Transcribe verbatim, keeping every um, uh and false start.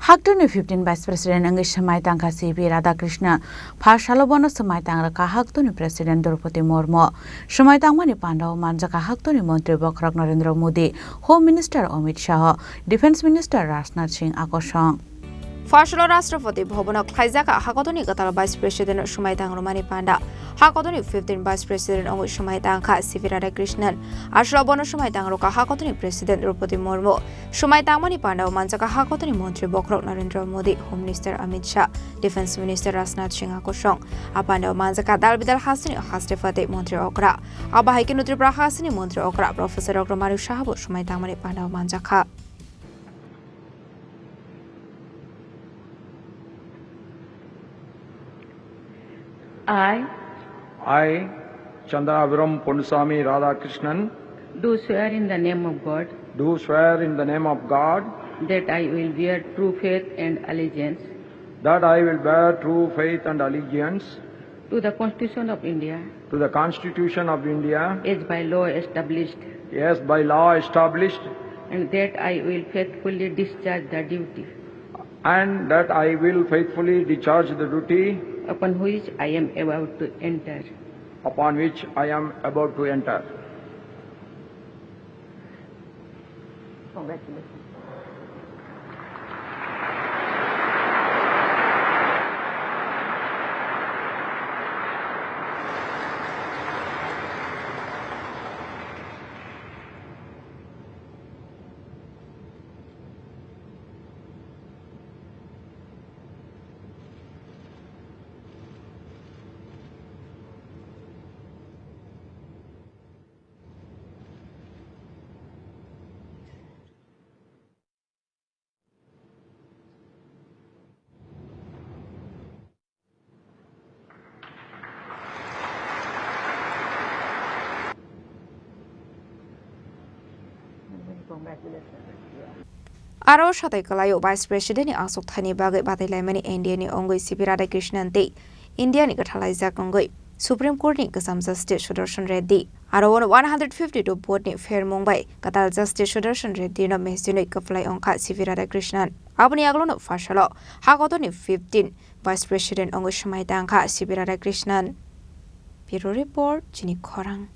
Haktorni fifteen Vice President wngwi swmai tangkha C P Radhakrishnan. Pha salo bono swmai tangrwkha haktorni President Droupadi Murmu. Swmai tangmani pandao manjakha haktorni Montri Bokhorok Narendra Modi, Home Minister Amit Shah, Defence Minister Rajnath Singh akosong. Pha salo Rashtrapati Bhavan-o khlaijakha haktorni kwtal Vice President swmai tangrwmani panda. Haktorni fifteen Vice President wngwi swmai tangkha C P Radhakrishnan. Aswlao bono swmai tangrwkha haktorni President Droupadi Murmu. Swmai tangmani pandao manjakha haktorni Montri Bokhorok Narendra Modi, Home Minister Amit Shah, Defence Minister Rajnath Singh akosong. A pandao manjakha dal bidal hasteni haste phatwi Montri okra. Abo hai kheno Tripura hasteni Montri okra Professor Doctor Manik Saha bo swmai tangmani pandao manjakha. I I, Chandra Abiram Ponuswamy Radhakrishnan, do swear in the name of God do swear in the name of God that I will bear true faith and allegiance that I will bear true faith and allegiance to the Constitution of India to the Constitution of India as by law established, as by law established, and that I will faithfully discharge the duty and that I will faithfully discharge the duty upon which I am about to enter. Upon which I am about to enter. Congratulations. Aro satai kwlaio Vice President ni aswk thaini bagwi batailaimani N D A ni wngwi C P Radhakrishnan tei India ni kwthalaijak wngwi Supreme Court ni kwcham Justice Sudarshan Reddy. Aro one hundred fifty two vote ni phermung bai kwtal Justice Sudarshan Reddy no mechinwi kwplai wngkha C P Radhakrishnan. Aboni aglono pha salo haktorni fifteen Vice President wngwi swmai tangkha C P Radhakrishnan. Bureau Report, Chini Khorang.